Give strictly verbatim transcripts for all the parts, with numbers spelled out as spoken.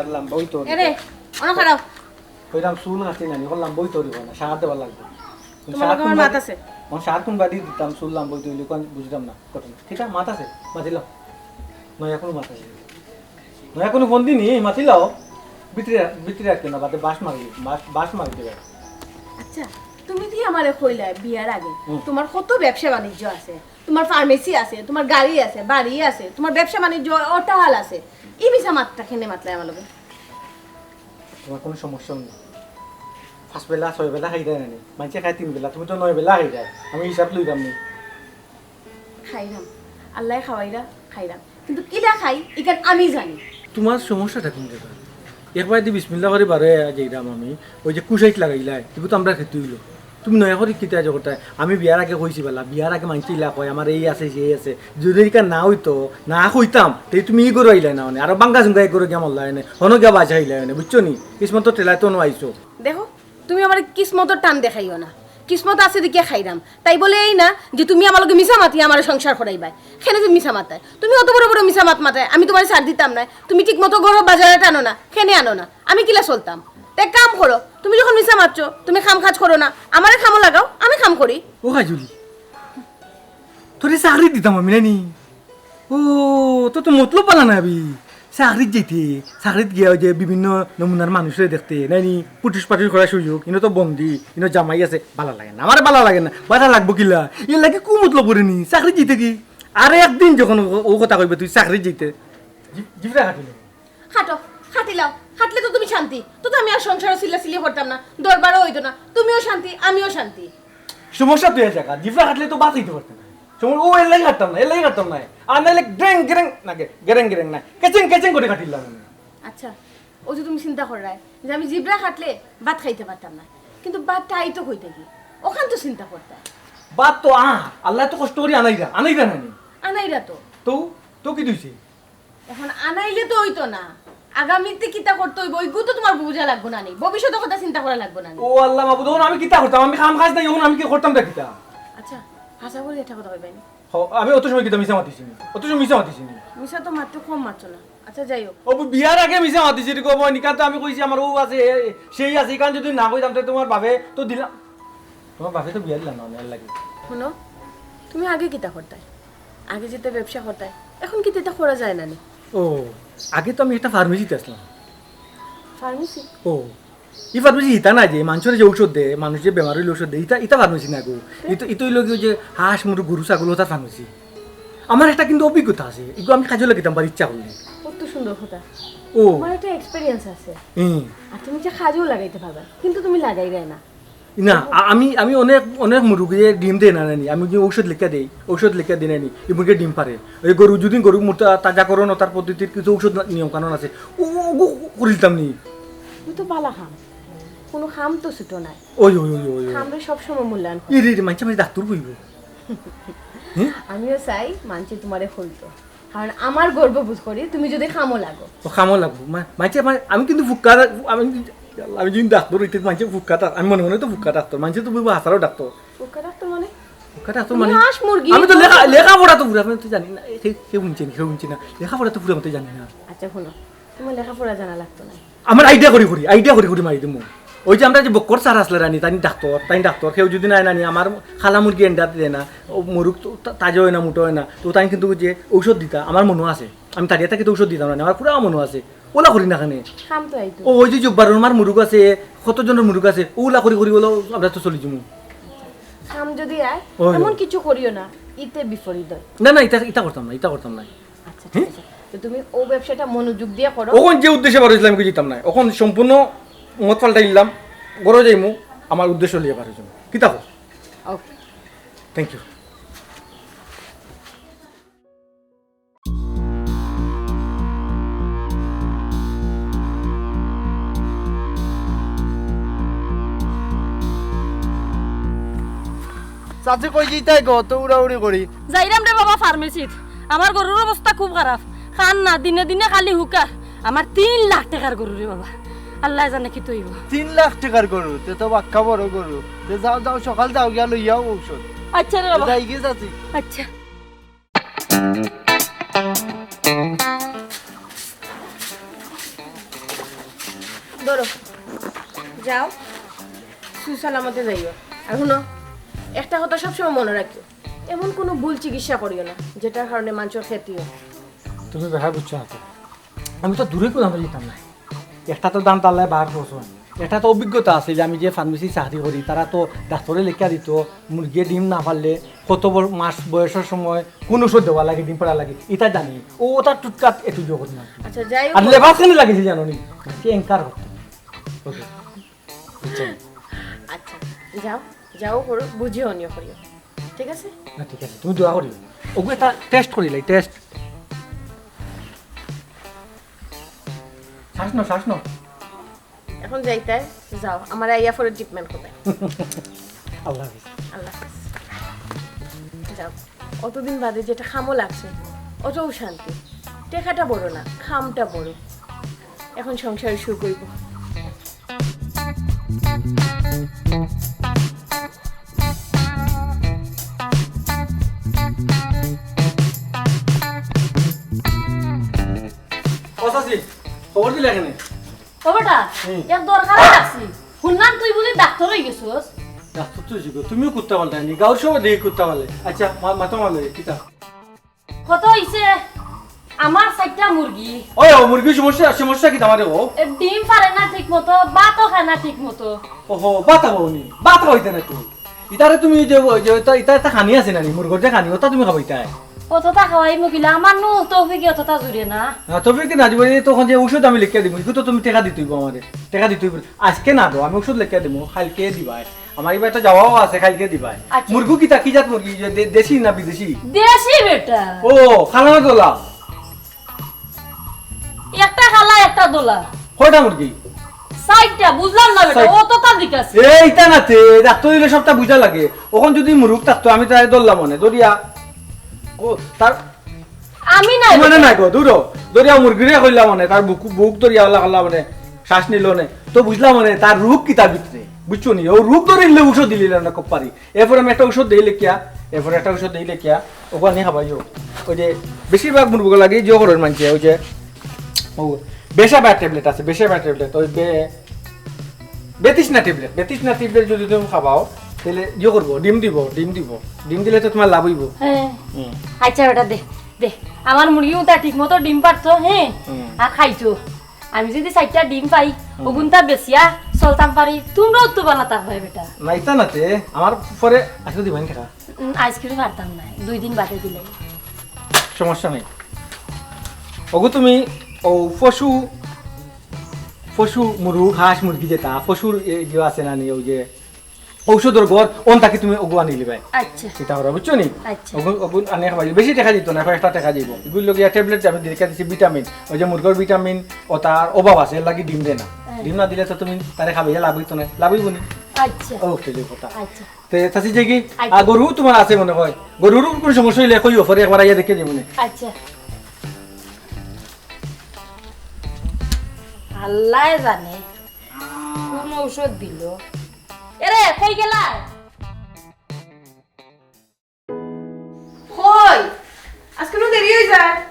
আর লাম্বা অইতো অইবো। এরে, অনো খাড়াও। কইরাম চুল কাটি নানি, অখন লাম্বা অইতো অইবো না, সার দেওয়া লাগবো। তোমার লগে আমার মাত আছে। অখন সার কুন বাড়ি দিতাম, চুল লাম্বা অইতো অইলে, অখন বুঝলাম না ঘটনা। ঠিক আছে, মাত আছে, মাতিলাও। নয়া কুনু মাত আছে। নয়া কুনু ফোন দিনি, মাতিলাও। ভিতরে, ভিতরে রাখতে না, বাদে বাস মারি, বাস, বাস মারি দেবে। আচ্ছা, তুমি যে আমারে কইলায় বিয়ার আগে, হুম। তোমার কত ব্যবসা বাণিজ্য আছে, তোমার ফার্মেসি আছে, তোমার গাড়ি আছে, বাড়ি আছে, তোমার ব্যবসা বাণিজ্য অটাল আছে। ই মিছা মাতটা কেনে মাতলায় আমার লগে? তোমার কুনু সমস্যা নাই। পাঁচ বেলা, ছয় বেলা খাইরায় নানি। মানষে খায় তিন বেলা, তুমি তো নয় বেলা খাইরায়। আমি হিসাব লইরাম নি। খাইরাম। আল্লায় খাওয়াইরা, খাইরাম। কিন্তু কিলা খাই, ইখান আমি জানি। তোমার সমস্যাটা কুন জাগাত? একবার দি বিসমিল্লাহ করি বারো যাইরাম আমি, ওই যে কুশাইট লাগাইলায়, এগু তো আমরার খেতে অইলো। তুমি নয়া করি কিতা যে করতায়? আমি বিয়ার আগে কইছি বালা, বিয়ার আগে মানষে ইলা কয়, আমার এই আছে, সেই আছে। যদি ইখান না অইতো, না কইতাম, তে তুমি ই ঘরো আইলায় না অনে, আরো বাঙ্গা চুঙ্গা এক ঘরো গিয়া মরলায় অনে, হনো গিয়া বাঁচাইলায় অনে, বুঝছো নি? কিসমতর ঠেলায় তো অনো আইছো। দেখো, তুমি আমারে কিসমতর টান দেখাইও না। কিসমত আছে দেখিয়া খাইরাম। তাই বলে এই না যে তুমি আমার লগে মিছা মাতিয়া আমারে সংসার করাইবায়। কেনে যে মিছা মাতায়? তুমি অত বড় বড় মিছা মাত মাতায়, আমি তোমারে ছাড় দিতাম নায়। তুমি ঠিক মতো ঘরো বাজারে টানো না, কেনে আনো না। আমি কিলা চলতাম? তে এক কাম করো, তুমি যখন মিছা মাতছো, তুমি কাম কাজ করো না, আমারে কামো লাগাও, আমি কাম করি। ও কাজলি, তোরে চাকরি দিতাম আমি, নানি? ও, তো তো মতলব বালা না আবি। চাকরিত যাইতে, চাকরিত গিয়া ওই যে বিভিন্ন নমুনার মানুষরে দেখতে, নানি? পুটুস পাটুস করার সুযোগ, ইনো তো বন্দি, ইনো জামাই আছে, বালা লাগে না, আমার বালা লাগে না, বালা লাগবো কিলা? এর লাগি কু মতলব করে নি, চাকরিত যাইতে কি? আর একদিন যখন ও, ও কথা কইবে তুই চাকরিত যাইতে, জি-, জিভটা কাটিলে। খাটো, খাটিলাও, খাটলে তো তুমি শান্তি, তো তো আমি আর সংসারও চিল্লাচিল্লি করতাম না, দরবারও অইতো না, তুমিও শান্তি, আমিও শান্তি। সমস্যা তুই আছে, জিভটা কাটলে তো ভাত খাইতে পারতে না। সময়, ও এর লাগি কাটতাম না, এর লাগি কাটতাম না। আর নাইলে গ্রেং গ্রেং, না, গে-, গ্রেং গ্রেং না, কেচিং কেচিং করে কাটিলাম আমি। আচ্ছা, ও যে তুমি চিন্তা কররায় যে আমি জিব্রা কাটলে ভাত খাইতে পারতাম না, কিন্তু ভাতটা আইতো কই থাকি? অখান তো চিন্তা করতায়। ভাত তো আ, আল্লায় তো কষ্ট করি আনাইরা, আনাইরা নানি? আনাইরা তো। তো, তো কিতা অইছে? অখন আনাইলে তো অইতো না, আগামীতে কিতা করতে অইবো, ওইগু তো তোমার বুঝা লাগবো না নি, ভবিষ্যতর কথা চিন্তা করা লাগবো না নি? ও আল্লাহ মাবুদ, অখন আমি কিতা করতাম? আমি কাম কাজ নাই, অখন আমি কি করতাম তা কিতা? আচ্ছা, হাছা করি একটা কথা কইবায় নি? হ, আমি অত সময় কিতা মিছা মাতিছি নি? অত সময় মিছা মাতিছি নি? মিছা তো মাততে কম মাতছো না। আচ্ছা, যাই হোক। ও, বিয়ার আগে মিছা মাতিছি রে গো, বইন, ইখান তো আমি কইছি আমার ও আছে, এ, সেই আছে, ইখান যদি না কইতাম, তে তোমার বাপে তো দিলাম। তোমার বাপে তো বিয়া দিলাম না, এর লাগি। হুনো, তুমি আগে কিতা করতায়? আগে যেতা ব্যবসা করতায়, অখন কিতা ইতা করা যায় না নি? ও, আগে তো আমি একটা ফার্মেসিত আছলাম। ফার্মেসি? ও, ই ফার্মেসি ইতা না যে মানষরে যে ঔষধ দেয়, মানুষ যে বেমার অইলে ঔষধ দেয়, ইতা, ইতা ফার্মেসি না গো। তে? ইতা, ইতা অইলো কি ওই যে হাঁস, মুরগ, গরু, ছাগল, ওটার ফার্মেসি। আমার একটা কিন্তু অভিজ্ঞতা আছে, ইগু আমি কাজে লাগাইতাম পারি ইচ্ছা করলে। কত সুন্দর কথা। ও। তোমার একটা experience আছে। হুম। আর তুমি যে কাজেও লাগাইতে পারবা, কিন্তু তুমি লাগাইরায় না। না, আ-, আমি, আমি অনেক, অনেক মুরগিয়ে ডিম দেয় না, নানি। আমি যে ঔষধ লেখিয়া দেই, ঔষধ লেখিয়া দেই, নানি। ই মুরগিয়ে ডিম পারে। ওই গরু, যদি গরু মুটা তাজাকরণ ও তার পদ্ধতির কিছু ঔষধ না-, নিয়ম কানুন আছে। ও, ও, ও, ও করিলতাম নি। ও তো বালা কাম। কুনু কাম তো ছুটো নায়। ওই, ওই, ওই, ওই, ওই। কামরে সবসময় মূল্যায়ন করো। ই রে, রে, মানষে, মানষে ডাক্তর কইবো। হুম? আমিও চাই মানষে তোমারে কইতো। কারণ আমার গর্ববোধ করি তুমি যদি কামো লাগো। ও কামো লাগবো। মা-, মানষে আমার, আমি কিন্তু ফুক্কা, আমি, আমি যদি ডাক্তর অইতে মানষে ফুক্কা ডাক-, আমি মনে মনে তো ফুক্কা ডাক্তর। মানষে তো বলবো হাছাড়াও ডাক্তর। ফুক্কা ডাক্তর মানে? ফুক্কা ডাক্তর তুমি মানে? হাঁস মুরগি। আমি তো লেখা, লেখাপড়া তো পুরা, আমি তো জানি না। এ, কেউ, কেউ হুনছে নি, কেউ হুনছে না। লেখাপড়া তো পুরা মতো জানি না। আচ্ছা, হুনো, তোমার লেখাপড়া জানা লাগতো না। আমার idea করি করি, idea করি করি মারি দিমু। ওই যে আমরা যে বক্কর স্যার আছলা নানি, তাইন ডাক্তর, তাইন ডাক্তর, কেউ যদি নায় নানি, আমার কালা মুরগি এন্ডা দেয় না, ও মুরগ তো তা-, তাজা অয় না, মুটা অয় না, তো তাইন কিন্তু যে ঔষধ দিতা, আমার মনো আছে। আমি তারিয়া থাকি তো ঔষধ দিতাম না, আমার পুরা মনো আছে। ওলা করি না কেনে। কাম তো আইতো। ও, ওই যে জব্বারর মার মুরগ আছে, কত জনর মুরগ আছে, ওলা করি করি ওলা আমরা তো চলি যামু। কাম যদি আয়, ওই। এমন কিছু করিও না, ইতে বিপরীত অয়। না, না, ইতা, ইতা করতাম না, ইতা করতাম না। আচ্ছা, ঠিক আছে। তো তুমি ও ব্যবসাটা মনোযোগ দিয়া করো। অখন যে উদ্দেশ্যে বার অইছিলাম, আমি কই যাইতাম না। অখন সম্পূর্ণ মত পাল্টাইলাম, ঘরো যাইমু, আমার উদ্দেশ্য লইয়া বার অইমু। কিতা কও? OK। Thank you। চাচি কই যাইতায় গো, অত উড়াউড়ি করি? যাইরাম রে বাবা ফার্মেসিত। আমার গরুর অবস্থা খুব খারাপ। খান না, দিনে দিনে খালি হুকা। আমার তিন লাখ টেকার গরু রে বাবা। আল্লায় জানে কিতা অইবো। তিন লাখ টেকার গরু? তে তো বাক্কা বড় গরু। তে যাও, যাও, সকাল যাও, গিয়া লইয়াও ঔষধ। আচ্ছা রে বাবা। যাই গিয়া চাচি। আচ্ছা। ধরো, যাও, সুসালামতে যাইও। আর হুনো, একটা কথা সবসময় মনো রাখিও, এমন কুনু ভুল চিকিৎসা করিও না, যেটার কারণে মানষর ক্ষতি অয়। তুমি বেহায় বুঝছো না তো। আমি তো দূরে কুনু আমরা যেতাম না। একটা তো দাম তাল্লায় বার করছো। একটা তো অভিজ্ঞতা আছে যে আমি যে ফার্মেসি চাকরি করি, তারা তো ডাক্তরে লেখিয়া দিত, মুরগিয়ে ডিম না পারলে কত বড় মাস বয়সর সময় কোন ওষুধ দেওয়া লাগে, ডিম পাড়া লাগে, ইতা জানি। ও ওটা টুটকাত একটু জগৎ না। আচ্ছা, যাই হোক। আর লেবাস কেন লাগেছে জানো নি? সে এঙ্কার করতে। ওকে। আচ্ছা, যাও, যাও করো, বুঝিও নিও করিও। ঠিক আছে? না, ঠিক আছে, তুমি দোয়া করিও। ওগু একটা টেস্ট করিলাই, টেস্ট। শ্বাস নাও, শ্বাস নাও। এখন যাইতায়, যাও, আমার আইয়া পরে ট্রিটমেন্ট করবে। আল্লাহ হাফিজ। আল্লাহ হাফিজ। যাও, অতদিন বাদে যেটা কামো লাগছে, অতও শান্তি। টেকাটা বড় না, কামটা বড়। এখন সংসারে সুখ অইব। ও চাচি, খবর দিলে কেনে? ও বেটা, হুম। এক দরকারে ডাকছি। হুনলাম তুই বুলে ডাক্তর অই গেছস। ডাক্তর তো অইছি গো, তুমিও কুত্তা পাল্টায়নি, গাঁওর সবাই দেখি কুত্তা পালে। আচ্ছা, মা-, মাথা মারলে, কিতা? কত অইছে? আমার চাইরটা মুরগি। ওই, ও মুরগির সমস্যা, সমস্যা কিতা আমারে ও? এ, ডিম পারে না ঠিক মতো, ভাতও খায় না ঠিক মতো। ওহো, ভাত খাওয়াও নি? ভাত খাওয়াইতে না তুমি। ইতারে তুমি যে, ওই যে, ইতা, ইতা একটা খানি আছে না নি, মুরগর যে খানি, ওটা তুমি খাওয়াইতায়। অতটা খাওয়াইমু কিলা, আমার নু তৌফিকে অতটা জুড়ে না। না, তৌফিকে না জুড়ে, তখন যে ঔষধ আমি লেখিয়া দিমু, ইগু তো তুমি টেকা দিতে অইব আমারে, টেকা দিতে অইব। আজকে না দেও, আমি ঔষধ লেখিয়া দিমু, কাইলকে দিবায়। আমার ইবার একটা যাওয়াও আছে, কাইলকে দিবায়। আচ্ছা। মুরগু কিতা, কি জাত মুরগি? যে দে-, দেশি না বিদেশি? দেশি বেটা। ও, কালা না দোলা? একটা কালা, একটা দোলা। কয়টা মুরগি? চাইরটা, বুঝলাম না বেটা, চাইর- ও তো তার দিক আছে। এইটা না তে, ডাক্তর অইলে সবটা বুঝা লাগে। অখন যুদি মুরগ থাকতো, আমি তারে ধরলাম অনে, ধরিয়া, ও, তার আমি নাই মানে বেটা। নাই গো, দূর হ। ধরিয়া মুরগিরে কইলাম অনে, তার বুক, বুক ধরিয়া ওলা করলাম অনে, শ্বাস নিল অনে, তো বুঝলাম অনে, তার রোগ কিতা ভিতরে, বুঝছো নি? ও রোগ ধরিলে ঔষধ দিলিলাম না, খুব পারি। এরপরে আমি একটা ঔষধ দেই লেখিয়া, এরপরে একটা ঔষধ দেই লেখিয়া, ওগু আনি খাবাইও। ওই যে বেশিরভাগ মুরগি লাগে যে ঘরের মানষে, ওই যে, ও, বেশাবা ট্যাবলেট আছে, বেশাবা ট্যাবলেট, ওই বে-, বেতৃষ্ণা ট্যাবলেট, বেতৃষ্ণা ট্যাবলেট যুদি তুমি খাবাও, তাইলে ইয়ে করবো, ডিম দিবো, ডিম দিবো। ডিম দিলে তো তুমার লাভ অইবো। হ্যাঁ। হুম। আচ্ছা, ওটা দে, দে। আমার মুরগি উতা ঠিক মতো ডিম পারতো, হ্যাঁ? হুম। আর খাইতো। আমি যুদি চাইরটা ডিম পাই, হুম। অগুনতা বেচিয়া চলতাম পারি, তুমরাও তো বালা থাকবায় বেটা। না, ইতা না তে, আমার পরে আজকে দিবাইন টেকা। উম, আজকে পারতাম না, দুই দিন বাদে দিলে। সমস্যা নাই। ওগু তুমি ও পশু, পশু, মুরগ, হাঁস, মুরগি যেটা, পশুর এ, ইয়ে আছে না নি, ওই যে ঔষধর ঘর, অন থাকি তুমি ওগু আনিলিবায়। আচ্ছা। ইতা করো, বুঝছো নি? আচ্ছা। ওগু, ওগু আনি খাবাই, বেশি টেকা দিত না, কয়েকটা টেকা দিব। এগুলো লগে ট্যাবলেট আমি দিকে দিছি ভিটামিন, ওই যে মুরগর ভিটামিন, ও তার অভাব আছে, এর লাগি ডিম দেয় না। হ্যাঁ। ডিম না দিলে তো তুমি তারে খাবাইয়া লাভ অইতো না, লাভ অইবো নি? আচ্ছা। ও, সেই কথা। আচ্ছা। তে চাচি যে কি, আচ্ছা। আ, গরু তোমার আছে মনে হয়, গরুর কোনো সমস্যা অইলে কইও, পরে একবার আইয়া দেখে যাবো নে। আচ্ছা। আল্লায় জানে কোন ঔষধ দিল। এরে, কই গেলা? কই? আজকে নু দেরি অই যায়।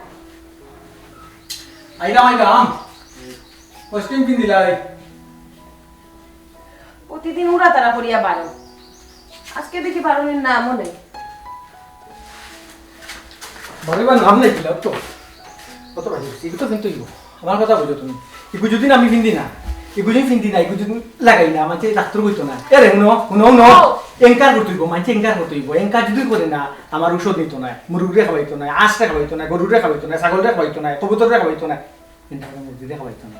আইলাম, আইলাম। কস্টিউম কিন দিলাই? প্রতিদিন উড়া তাড়া করিয়া বারো, আজকে দেখি বারোনির নামও নাই। বারোইবার নাম নাই কিলা তো? কত বাজে? এগু তো কিনতে অইব। আমার কথা বুঝো তুমি। এগু যদি না আমি কিনদি না, এগু যদি কিনদি না, এগু যদি লাগাই না, মানষে ডাক্তর কইতো না। এরে, হুনো, হুনো, হুনো। ও। এঙ্কার করতে অইব, মানষে এঙ্কার করতে অইব। এঙ্কার যদি করে না, আমার ঔষধ নিত না, মুরুগরে খাওয়াইতো না, আঁশরে খাওয়াইতো না, গরুরে খাওয়াইতো না, ছাগলরে খাওয়াইতো না, কবুতররে খাওয়াইতো না। কিন্তু আমি মুরগিরে খাওয়াইতো না।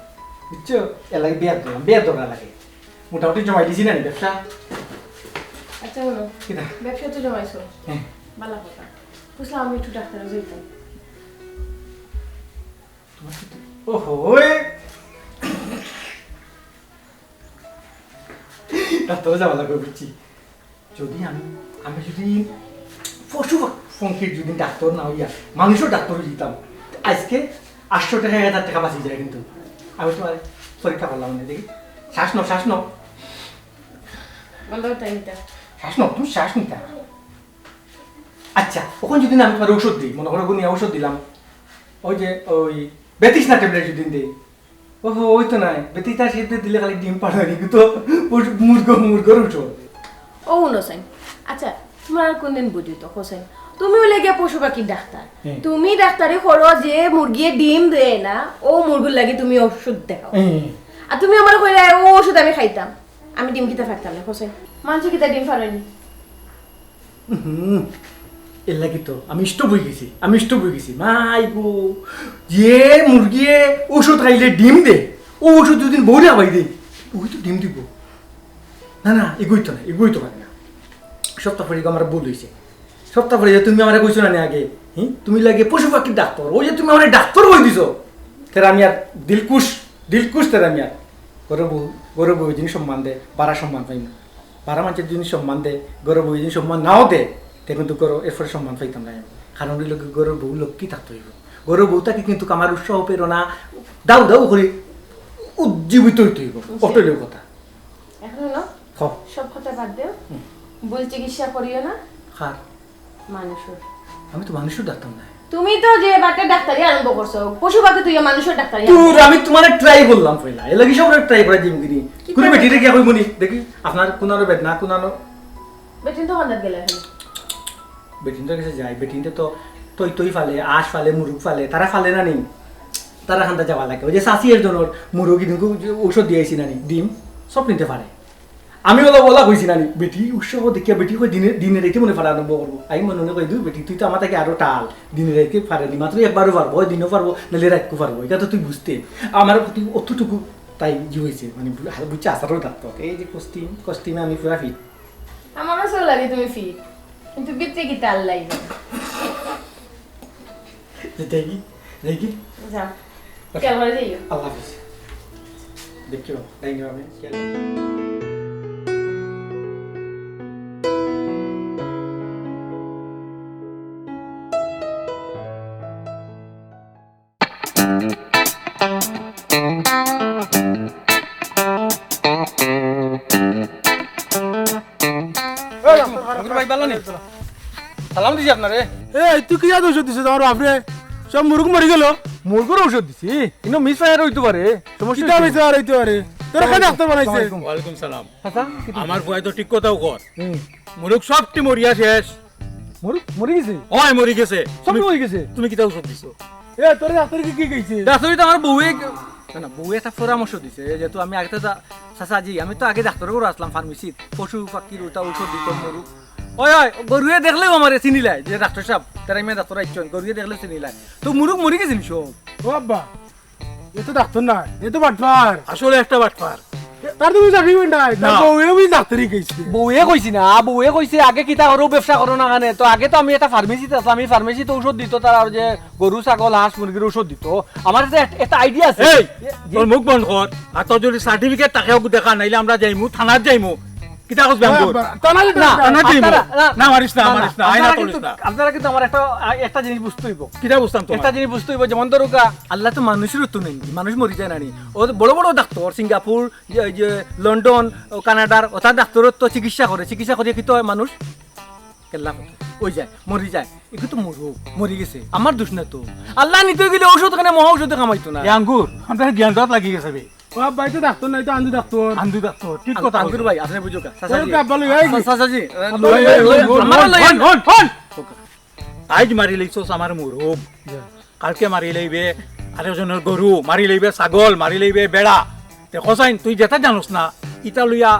বুঝছো? এর লাগি বিয়ার দরকার, বিয়ার দরকার লাগে। মোটামুটি জমাই দিছি না নি ব্যবসা? আচ্ছা, হুনো। কিতা? ব্যবসা তো জমাইছো। হ্যাঁ। ভালা কথা। বুঝলাম, আমি একটু ডাক্তারও যাইতাম। তোমার কি তো, ওহো, ওই। ডাক্তারও যাওয়া লাগবে, বুঝছি। যদি আমি, আমি যদি পশু পঙ্খির যদি ডাক্তার না অইয়া মানুষর ডাক্তার অই যেতাম, আজকে আটশো টেকা, এক হাজার টেকা বাঁচি যায়। কিন্তু আমি তোমার পরীক্ষা করলাম না, দেখি, শ্বাস নাও, শ্বাস নাও। বন্ধ করতে নিতে। শ্বাস নাও, তুমি শ্বাস নিতা। আচ্ছা, অখন যদি না আমি তোমার ঔষধ দিই, মনে করো গুনিয়া ঔষধ দিলাম, ওই যে ওই বেতৃষ্ণা ট্যাবলেট যদি দেই, ওহো, ওই তো নাই। বেটি তার সেদ্ধ দিলে খালি ডিম পাড়ে, কিন্তু তো পশু, মুরগ, মুরগর উঠো। ও হুনো চাইন, আচ্ছা, তুমার আর কুনদিন বুঝি তো, হোসেন? তুমি অইলে গিয়া পশু পাখির ডাক্তার। হুম। তুমি ডাক্তারি করো, যে মুরগিয়ে ডিম দেয় না, ও মুরগির লাগি তুমি ওষুধ দেখাও। হুম। আর তুমি আমারে কইরায়, ও ওষুধ আমি খাইতাম, আমি ডিম কিতা পারতাম না, হোসেন? মানষে কিতা ডিম পারেনি? হুম, এর লাগি তো আমি স্টপ অই গেছি, আমি স্টপ অই গেছি। মাই গো, যে মুরগিয়ে ওষুধ খাইলে ডিম দে, ও ওষুধ দুদিন বউরে খাওয়াই দে, ওই তো ডিম দিব। না, না, এগোই তো না, এগোই তো পারে না। সপ্তাহ পরে আমার ভুল হইছে। সপ্তাহ পরে তুমি আমারে কইছো না নি আগে, হুম? তুমি লাগে পশু পাখির ডাক্তার, ওই যে তুমি আমারে ডাক্তার কই দিছো। তেরা মিয়ার দিলকুশ, দিলকুশ তেরা মিয়ার। গরু বউ, গরু বউ জিনিস সম্মান দে, বাড়া সম্মান পাই না। বাড়া মানষে যদি সম্মান দে, গরু বউ যদি সম্মান নাও দে, তে কিন্তু গরু এরপরে সম্মান পাইতাম না আমি। কারণ অইলো কি, গরু বউ লক্ষ্মী থাকতে হইব। গরু বউ থাকি কিন্তু আমার উৎসাহ প্রেরণা দাউ দাউ করে উজ্জীবিত হইতে হইব। জি। ওটাই হইল কথা। এখন হলো, হ। সব কথা বাদ দেও। হুম। ভুল চিকিৎসা করিও না। কার? মানুষের। আমি তো মানুষের ডাক্তার নাই। তুমি তো যে বাটে ডাক্তারি আরম্ভ করছো, পশু পাখি তুই মানুষের ডাক্তারি আরম্ভ দূর, আমি তোমারে ট্রাই করলাম পয়লা। এর লাগি সব ট্রাই করা দিম কিনি। কি কোনো করে? বেটিরে গিয়া কইবো নি, দেখি আপনার কোনানো বেদনা, কোনানো। বেটিন তো কান্দাত গেলে এখন। বেটিন তো গেছে যাই, বেটিন তো তৈ তৈ ফালে, আঁশ ফালে, মুরুগ ফালে, তারা ফালে না নি? তারা কান্দা যাওয়া লাগে। ওই যে চাচি একজনের মুরুগ ইদিন ঔষধ দিয়াইছি না নি, ডিম, সব নিতে পারে। আমি ওলা ওলা কইছি না নি, বেটি উৎসাহ দেখিয়া বেটি কই দিনে, দিনে রাইতে মনে ফাড়া আরম্ভ করবো। আমি মনে মনে কই, "দুর বেটি, তুই তো আমার থাকি আরো টাল, দিনে রাইতে ফাড়ে নি, মাত্র একবারও ফাড়বো, হয় দিনও ফাড়বো, নাইলে রাইতকু ফাড়বো, এটা তো তুই বুঝতে।" আমার প্রতি অতটুকু তাই ই হইছে, মানে, বু-, আর বুঝছে আসারও ডাক্তার। এই যে কস্টিম, কস্টিমে আমি পুরা ফিট। আমার কাছেও লাগে তুমি ফিট, কিন্তু ভিতরে কিতা আল্লাহ জানে। যে দেখি, দেখি। যাও, খেয়াল করে যাইও। আল্লাহ হাফেজ। দেখিও, ডাইনি বামে, খেয়াল। এই, আঙ্গুর ভাই, ভালো নি? সালাম দিছি আপনারে। এই, তুই কিতা ঔষধ দিছস আমার বাপরে? সব মুরগ মরি গেল। মুরগর ঔষধ দিছি। ইনো মিসফায়ার হইতে পারে। সমস্যা কিতা হইতে পারে? মিসফায়ার হইতে পারে? তোর কেনে ডাক্তার বানাইছে? আসসালামু আলাইকুম। ওয়ালাইকুম সালাম। আচ্ছা, কিতা? আমার ফুয়ায় তো ঠিক কথাউ কর। হুম। মুরগ সবটি মরিয়া শেষ। মুরগ মরি গেছে? অয়, মরি গেছে। সব তুমি, মরি গেছে? তুমি কিতা ঔষধ দিছো? এ, তোরে ডাক্তারে কি, কি কইছে? ডাক্তারে তো আমার বউয়ে, না, না, বউয়ে একটা পরামর্শ দিছে, যেহেতু আমি আগে তো দা-, চাচাজি, আমি তো আগে ডাক্তারর ঘরো আছলাম ফার্মেসিত, পশু পাখির ওটা ঔষধ দিত, মুরগ। ওই, ওই, গরুয়ে দেখলেউ আমারে চিনিলায়, যে ডাক্তার সাব, তেরা মিয়া ডাক্তার আইছইন, গরুয়ে দেখলেউ চিনিলায়। তো মুরগ মরি গেছে নি সব? ও আব্বা, এ তো ডাক্তার নায়, এ তো বাটপার। আসলে একটা বাটপার। এ, তার তো কোনো চাকরি নাই, তার না। বউয়ে ওই ডাক্তারি কইছে। বউয়ে কইছি না, বউয়ে কইছে আগে কিতা করো, ব্যবসা করো না কেনে। তো আগে তো আমি একটা ফার্মেসিত আছলাম, আমি ফার্মেসিত ঔষধ দিত, তারা যে গরু, ছাগল, হাঁস, মুরগির ঔষধ দিত। আমার একটা, একটা আইডিয়া আছে। এই, এ, জি। তোর মুখ বন্ধ কর। আর তোর যদি সার্টিফিকেট থাকে, ওগু দেখা, নাইলে আমরা যাইমু, থানাত যাইমু। কিতা কস, না, বেঙ্গল? বা-, থানাত না, যাইমু। থানাত যাইমু। আপনারা, না, না, মারিস না, না, মারিস না, আইন আপনারা আতরিস কিন্তু, না। আপনারা কিন্তু আমার একটা, আ, একটা জিনিস বুঝতে হইব। কিতা বুঝতাম তোমার? একটা জিনিস বুঝতে হইব, যেমন ধরুকা, আল্লাহ তো মানুষের তো নাই, মানুষ মরি যায় না নি। ও তো বড় বড় ডাক্তার, সিঙ্গাপুর, যে, যে লন্ডন, ও কানাডার, ওটা ডাক্তারর তো চিকিৎসা করে, চিকিৎসা করিয়া কিতা হয় মানুষ? কেল্লা ওই যায়, মরি যায়। এগু তো মরু, মরি গেছে। আমার দোষ না তো। আল্লাহ নিতে গেলে ঔষধ খানে মহা ঔষধে কামাইতো না। এ আঙ্গুর, আমার জ্ঞান তো লাগি গেছে বে। ও আব্বা, ইটা ডাক্তার না, ইটা আন্দু ডাক্তার। আন্দু ডাক্তার, ঠিক কথা আঙ্গুর বলছো। ভাই, আপনি বুঝো কা? চাচা ওই জি। আব্বা লই আই। চা-, চাচা জি, আব্বা লই আই, লই আই, লই আই, লই আই। আমার লই আই। হন, হন, হন। আইজ মারি লইছস আমার মুরগ। জি। কালকে মারি লইবে আরেকজনের গরু, মারি লইবে ছাগল, মারি লইবে বেড়া। দেখো চাইন, তুই যেটা জানোস না, ইটা লইয়া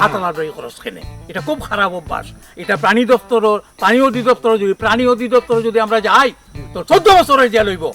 হাতালাডাই করস কেনে। ইটা খুব খারাপ অভ্যাস। ইটা প্রাণী দপ্তরর, প্রাণী অধিদপ্তর যদি, প্রাণী অধিদপ্তর যদি আমরা যাই, তো চৌদ্দ বছরের জেল অইব।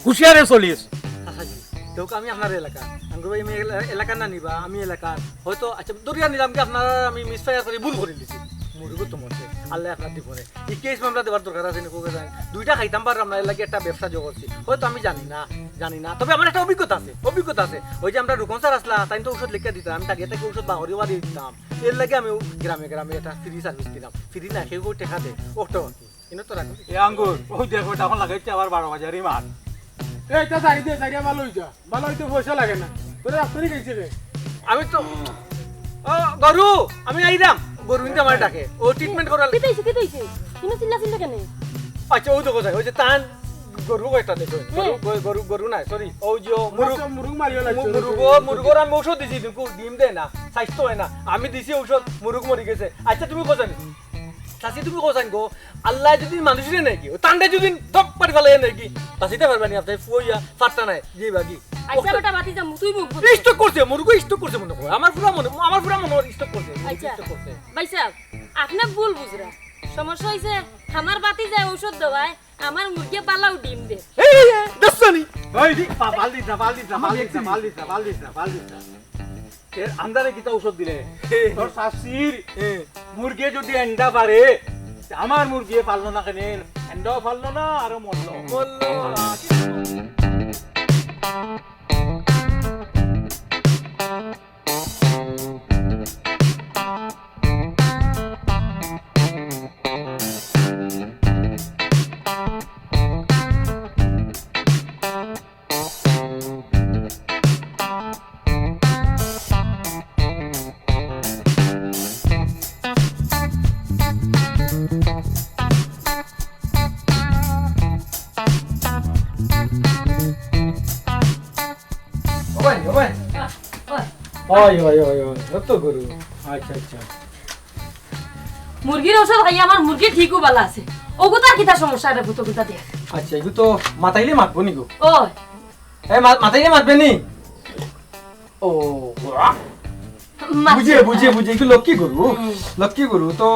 হুঁশিয়ারে চলিস। চাচা জি, দেখো আমি আপনার এলাকা, আঙ্গুর ভাই আমি এলা-, এলাকার না নিবা, আমি এলাকার। হয়তো, আচ্ছা, ধরিয়া নিলাম কি আপনারা আমি মিসফায়ার করি, ভুল করি দিছি। মুরগ তো মরছে, আল্লাহ আপনার দি পরে। ই কেস মামলা দেওয়ার দরকার আছে নি, কোকে যায়। দুইটা খাইতাম পারলাম না, এর লাগি একটা ব্যবসা জোগাড় করছি। হয়তো আমি জানি না, জানি না। তবে আমার একটা অভিজ্ঞতা আছে, অভিজ্ঞতা আছে। ওই যে আমরা রুকন স্যার আসলা, তাই তো ঔষধ লিখিয়া দিতাম, আমি টাকিয়া থাকি ঔষধ বাহরি বাড়ি দিতাম। এর লাগি আমি গ্রামে গ্রামে একটা ফ্রি সার্ভিস দিলাম। ফ্রি না, কেউ কেউ টেকা দেয়, অটো আর কি। ইনো তো রাখো। এ আঙ্গুর, ওই দেখো, এটা এখন লাগাইছে আবার বারো বাজারি মাছ। এই, তা যাই দে, যাই দে, ভালো হই যা। ভালো হইতে পয়সা লাগে না। তোরে ডাক্তারি খাইছে রে। আমি তো, ও, গরু, আমি আইরাম। গরু নিতে আমার ডাকে। ও ট্রিটমেন্ট করার। কিতা হইছে, কিতা হইছে? ইনো চিল্লা চিল্লা কেনে? আচ্ছা, ও দেখো যাই, ওই যে তান গরু কয়টা দেখো? গরু, হুম। গরু, গরু, গরু নাই, সরি। ওই যে মুরুগ, মুরুগ মারিও লাগছে। মু-, মুরুগ, মুরুগর আমি ঔষধ দিছি, কিন্তু ডিম দেয় না, স্বাস্থ্য হয় না। আমি দিছি ঔষধ, মুরুগ মরি গেছে। আচ্ছা, তুমি কও চাইন? চাচি, তুমি কও চাইন গো, আল্লায় যদি মানুষরে নেয় কি, ও তান্ডে যদি ধপ পারি ফালাই নেয় কি, বাঁচিতে পারবা নি? আপনি ফুয়া ফাট্টা নাই, জি বাগি। আচ্ছা, বেটা, বাতি যা, মুতুই মুখ বুঝ। স্ট্রোক করছে, মুরুগ স্ট্রোক করছে মনে হয়। আমার পুরা মনে, আমার পুরা মনে হয় স্ট্রোক করছে, মুরুগ আচ্ছা। স্ট্রোক করছে। ভাই সাহেব, আপনি ভুল বুঝরা। সমস্যা হইছে, আমার বাতি যায় ঔষধ দেওয়ায়, আমার মুরগি বালাও ডিম দে। এই, এই, এই, দেখছো নি? এই, দি, পা-, বালতি দা, বালতি দা, আমার বালতি দা, দেখছি। বালতি দা, বালতি দা, বালতি দা। এর আন্দারে কিতা ঔষধ দিলে? তোর শাশির এ। মুরগি যদি এন্ডা পারে, আমার মুরগি পারলো না কেনে? এন্ডাও পারলো না, আরো মরলো। মরলো। ও ভাই, ও ভাই। ওই, ওই, ওই, ওই, অত গরু। আচ্ছা, আচ্ছা। মুরগির ঔষধ খাইয়া আমার মুরগি ঠিকউ বালা আছে। ওগু তার কিতা সমস্যা রে, ভূত কিতা দেখ। আচ্ছা, এগু তো মাতাইলে মাতবো নি গো? ও। এ, মা-, মাতাইলে মাতবে নি? ও, ওয়া। মাতছে। বুঝে, বুঝে, বুঝে, এগু লক্ষ্মী গরু। হুম। লক্ষ্মী গরু, তো,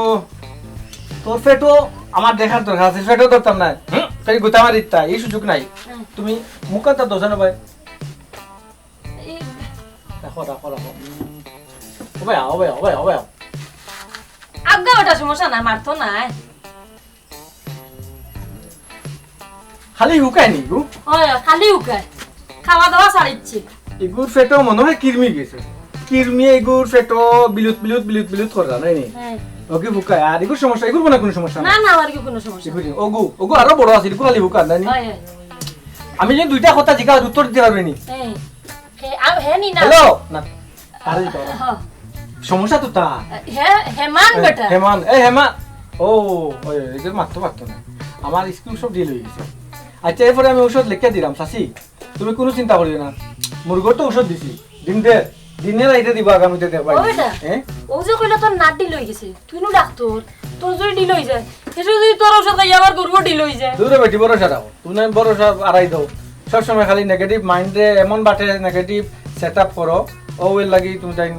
তো ফেটো আমার দেখার দরকার আছে, ফেটো ধরতাম না। হুম, ফের গুতা মারিতা, এই সুযোগ নাই। হুম। তুমি মুখানটা দোষা না ভাই। এই রাখো, রাখো, রাখো। ও ভাই, ও ভাই, ও ভাই, ও ভাই। আজ্ঞা, ওটা সমস্যা না, মারতো না। খালি হুকায় নি গো? ওই, খালি হুকায়। খাওয়া দাওয়া ছাড়িচ্ছে। এগুর ফেটো মনে হয় কিরমি গেছে। কিরমি এগুর ফেটো বিলুত, বিলুত, বিলুত, বিলুত করে না, নাই নি? হ্যাঁ। ওকে হুকায়। আর এগুর সমস্যা, এগুর মনে হয় কোনো সমস্যা না, নাই। না, আমার কি কোনো সমস্যা এগুর, নাই। ওগু, ওগু আরো বড় আছে, এগুর খালি হুকায়, নাই নি? হয়, হয়। আমি যে দুইটা কথা জিজ্ঞাসা উত্তর দিতে পারবি নি? হ্যাঁ। হে, আ, হে নি না। হ্যালো? না, আরে তো। হ্যাঁ। সমস্যা তো তা। হে, হেমান এ, বেটা। হেমান, এ, হেমান। ও, ওই, ওই, এদের মারতে পারতো না। আমার স্কুল সব ডিল হয়ে গেছে। আচ্ছা, এরপরে আমি ঔষধ লিখে দিলাম, চাচি। তুমি কোনো চিন্তা করিও না। মুরগর তো ঔষধ দিছি। দিন দে, দিনে রাইতে দিব আগামীতে দেখবা। ও বেটা, হ্যাঁ? ও যে কইলো তোর নাট ডিল হয়ে গেছে। তুই নু ডাক্তার, তোর যদি ডিল হয়ে যায়, এসে যদি তোর ঔষধ খাইয়া আবার গরুও ডিল হয়ে যায়। দূরে বেটি, ভরসা রাখো। তুমি ভরসা আড়াই দাও। সবসময় খালি নেগেটিভ মাইন্ডে এমন বাটে নেগেটিভ সেট আপ করো, ও এর লাগি তুমি তাই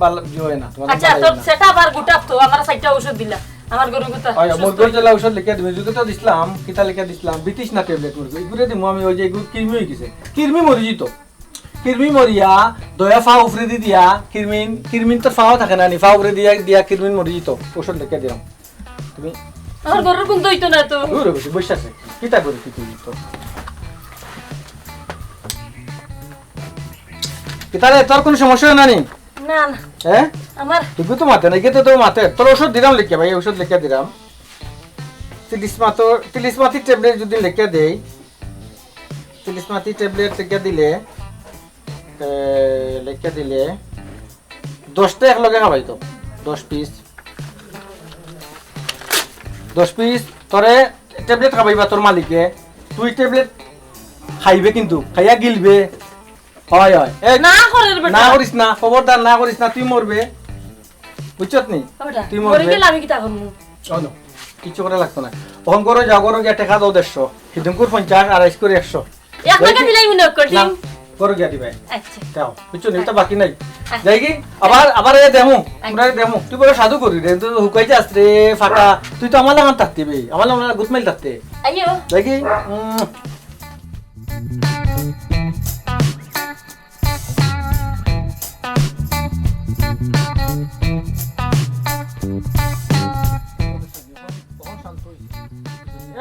বাল-, ইয়ে হয় না, তোমার আচ্ছা, ভালো তোর লাগে না। সেট আপ আর গুটাপ তো, আমার চারটা ঔষধ দিলা, আমার গরু গুতা ওই সুস্থ মুরগর হইছে। জেলা ঔষধ লিখে দিবি, যদি তো দিছিলাম, কিতা লিখে দিছিলাম, ব্রিটিশ না ট্যাবলেট মুরগি, এগুলো দিমু আমি, ওই যে এগুলো কৃমি হয়ে গেছে, কৃমি মরি যেত, কৃমি মরিয়া, দয়া ফা উফরে দি দিয়া, কৃমিন, কৃমিন তো ফাও থাকে না নি, ফা উফরে দিয়া, দিয়া কৃমিন মরি যেত, ঔষধ লিখে দিলাম। তুমি আমার গরুর গুণ দইতো না তো। দূর হইছে, বসে আছে। কিতা করে কি তুই তো? কিতা রে, তোর কোনো সমস্যা হয় না নি? না, না। হ্যাঁ? আমার তুই তো মাতে না, গেতে তো মাতে। তোর ঔষধ দিলাম লিখে ভাই, ঔষধ লিখে দিলাম। তিলিস মাতো, তিলিস মাতির ট্যাবলেট যদি লিখে দেই, তিলিস মাতির ট্যাবলেট লিখে দিলে, এ, লিখে দিলে, দশটা একলগে খাবাই তো, দশ পিস। দশ পিস তোরে ট্যাবলেট খাবাইবা তোর মালিকে, তুই ট্যাবলেট খাইবে কিন্তু, খাইয়া গিলবে। হয়, হয়। এ, না করের বেটা। না করিস না, খবরদার না করিস না, তুই মরবে। বুঝছত নি? ও বেটা, তুই মরে মরবে। গেলে আমি কিতা করমু? শোনো, কিচ্ছু করা লাগতো না। অহংকার যাও, করো গিয়া টেকা দাও দেড়শো। হিদুমকুর পঞ্চাশ, আর আইস করে একশো। এক টাকা দিলাই মনে করি। না, করো গিয়া দিবাই। আচ্ছা। যাও, বুঝছো নি? এটা বাকি নাই। আচ্ছা। যাই কি? আবার, আবার এ দেমু, আচ্ছা। আমরা এ দেমু। তুই বড় সাধু করি রে, তুই হুকাই যাস রে, ফাটা। তুই তো আমার লাগান থাকতে বে, আমার লাগান গুতমাইল থাকতে। আইও। যাই কি? উম।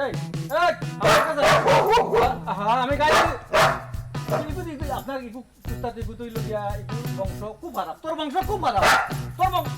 এই, এই, আমার কাছে আয়। আহা, আমি গাই। ইগু, ইগু, ইগু, আপনার ইগু, কুত্তা ইগু তো ইলো গিয়া, ইগু বংশ খুব খারাপ। তোর বংশ খুব খারাপ। তোর বংশ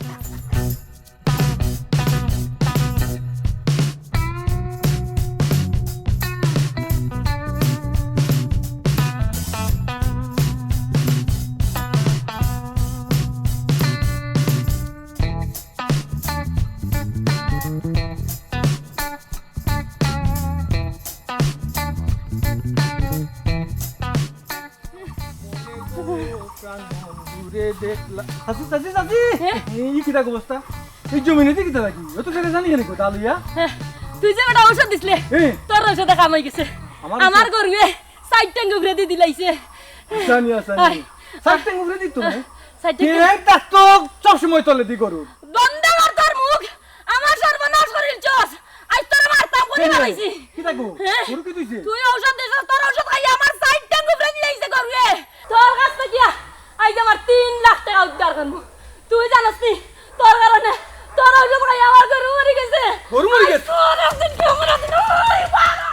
দূরে দেখলা। চাচি, চাচি, চাচি। হ্যাঁ? এই কিতা অবস্থা? এই জমিনে দি কিতা লাগি? অত সেটা জানি কেনে কথা লইয়া? হ্যাঁ, তুই যে বেটা ঔষধ দিছলে, হ্যাঁ। তোর ঔষধে কাম অই গেছে। আমার আমার ঔষধ? গরুয়ে চাইর টেং উপরে দি দিলাইছে। জানি, জানি। আয়। চাইর টেং উপরে দিত না? চাইর টেং। এ, তার তো সবসময় তলে দি গরু। বন্ধ কর তোর মুখ। আমার সর্বনাশ করিলছস। আইজ তোরে মারতাম করি কেন? বানাইছি। কিতা গো? হ্যাঁ? গরু কিতা অইছে? তুই ঔষধ দিছস, তোর ঔষধ খাইয়া আমার চাইর টেং উপরে দিলাইছে গরুয়ে। তোর কাছ থাকিয়া আইজ আমার তিন লাখ টেকা উদ্ধার করমু। তুই জানস নি, তোর কারণে তোর ঔষধ খাইয়া আমার গরু মরি গেছে। গরু মরি গেছে? আইজ তোর একদিন কি আমার একদিন, ওরে বাবা!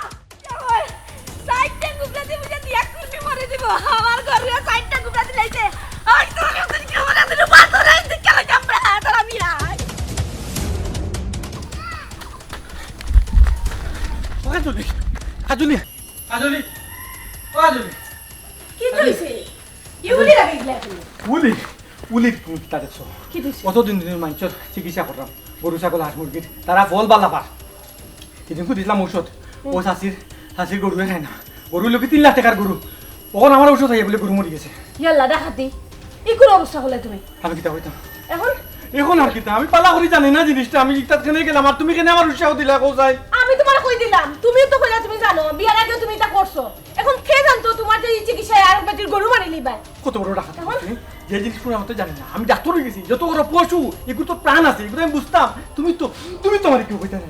চাইর টেং উপরে দি বুঝে দিয়া কুটি মরি দিব। আমার গরুয়ে চাইর টেং উপরে দিলাইছে। আইজ তোর একদিন কি আমার একদিন, বাবা, তোর এই দিকে গেল কামড়া, তোর আমি আই। ও কাজলি, কাজলি, কাজলি, ও কাজলি। কিতা অইছে? ইগুলি লাগাই দিলা কেনে? উলি, উলি, তুমি কিতা দেখছো? কিতা অইছে? অতদিন ধরি মানষর চিকিৎসা করলাম, গরু, ছাগল, হাঁস, মুরগির, তারা ফল বালা পার। সেদিনকু দিলাম ঔষধ, ও চাচির, চাচির গরুয়ে খায় না। গরু অইলো কি তিন লাখ টেকার গরু। অখন আমার ঔষধ খাইয়া বুলে গরু মরি গেছে। ইয়াল্লা, ডাকাতি। ই কুন অবস্থা করলে তুমি? আমি কিতা কইতাম? অখন? অখন আর কিতা? আমি বালা করি জানি না জিনিসটা, আমি ইটাত কেনে গেলাম, আর তুমি কেনে আমার উৎসাহ দিলা, কও চাই? আমি তুমারে কই দিলাম, তুমিও তো কইলা তুমি জানো, বিয়ার আগেও তুমি ইতা করছো। অখন কে জানতো তুমার যে ই চিকিৎসায় আরক বেটির গরু মারিলিবায়? কত বড় ডাকাত অখন? তুমি? যে জিনিস কুনু মতে জানি না, আমি ডাক্তার অই গেছি, যত বড় পশু, ইগুর তো প্রাণ আছে, ইগুর আমি বুঝতাম। তুমি তো, তুমি তো আমারে কিচ্ছু কইতায় না।